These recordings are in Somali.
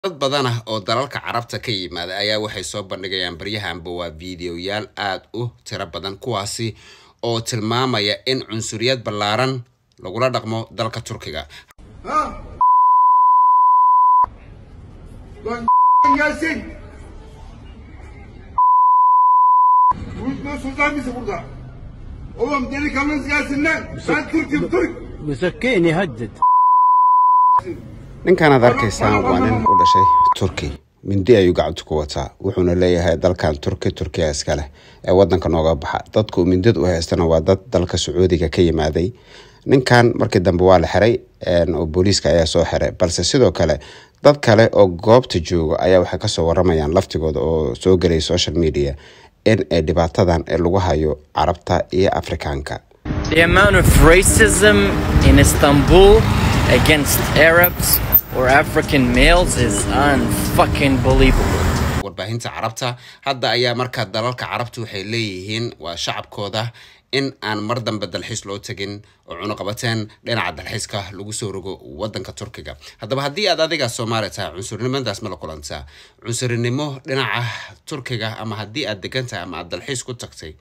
Dad badan ah oo dalalka Carabta ka yimaada ayaa waxay soo bandhigayaan baryahanba waa fiidiyoyaal aad u tiro badan, kuwaasi oo tilmaamaya in cunsuriyad ballaaran lagula dhaqmo dalka Turkiga. Ha? Lan gelsin. Uyutmuyorsunuz lan bizi burada. Oğlum delikanlınız gelsin lan. Ben Türk'üm Türk. مسكين يهدد. Ninkan aad arkaysaan waa nin u dhashay Turki, mindi ayuu gacanta ku wataa, wuxuuna leeyahay dalkan Turki Turkiya iska leh ee wadanka nooga baxa. Dadku mindid u haystana waa dad dalka Sacuudiga ka yimaaday. Ninkan markii dambe waa la xiray oo booliiska ayaa soo xiray, balse sidoo kale dad kale oo goobta jooga ayaa waxay kasoo waramayaan laftigooda oo soo gelay social media in ay dhibaatadan ee lagu hayo Carabta iyo Afrikaanka. The amount of racism in Istanbul against Arabs or African males is unfucking believable. Warbaahinta Carabta hadda ayaa markaa dalalka Carabta waxay leeyihiin waa shacabkooda in aan mar dambe dalxiis loo tegin oo cunuqabateen dhinaca dalxiiska lagu soo rogo wadanka Turkiga. Haddaba haddii aad adiga Soomaali tahay, cunsurnimadaas ma la kulantaa? Cunsurinimo dhinaca Turkiga, ama haddii aad degan tahay ama aad dalxiis ku tagtay,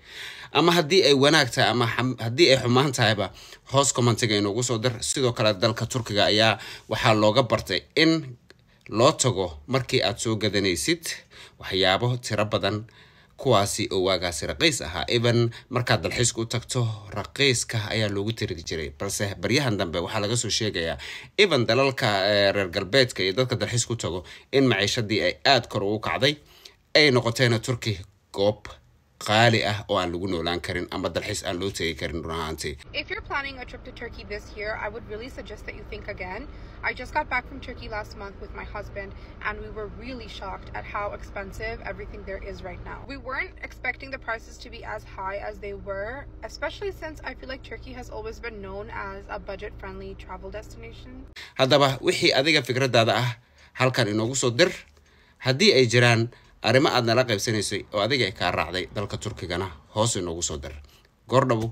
ama haddii ay wanaag tahay ama haddii ay xumaan tahayba, hoos commentiga inoogu soo dir. Sidoo kale dalka Turkiga ayaa waxaa looga bartay in loo tago markii aad soo gadanaysid waxyaabo tiro badan, kuwaasi oo waagaasi raqiis ahaa. Even markaad dalxiiska u tagto raqiiska ayaa loogu tiri jiray, balse baryahan dambe waxaa laga soo sheegayaa even dalalka reer galbeedka iyo dadka dalxiiska u tago in maciishadii ay aada kor ugu kacday, ay noqotayna Turki goob qaali ah oo aan lagu noolaan karin ama dalxiis aan loo tegi karin run ahaantii. If you're planning a trip to Turkey this year, I would really suggest that you think again. I just got back from Turkey last month with my husband, and we were really shocked at how expensive everything there is right now. We weren't expecting the prices to be as high as they were, especially since I feel like Turkey has always been known as a budget friendly travel destination. Haddaba wixii adiga fikradaada ah halkan inoogu soo dir. Haddii ay jiraan arrimo aad nala qaybsanaysay oo adiga ay kaa raacday dalka Turkigana, hoos inoogu soo dir. Goordhow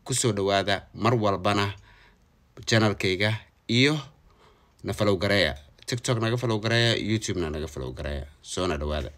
kusoo dhawaada mar walbana channelkayga iyo na follow gareeya, TikTok naga follow gareeya, YouTube-na naga follow gareeya, soona dhawaada.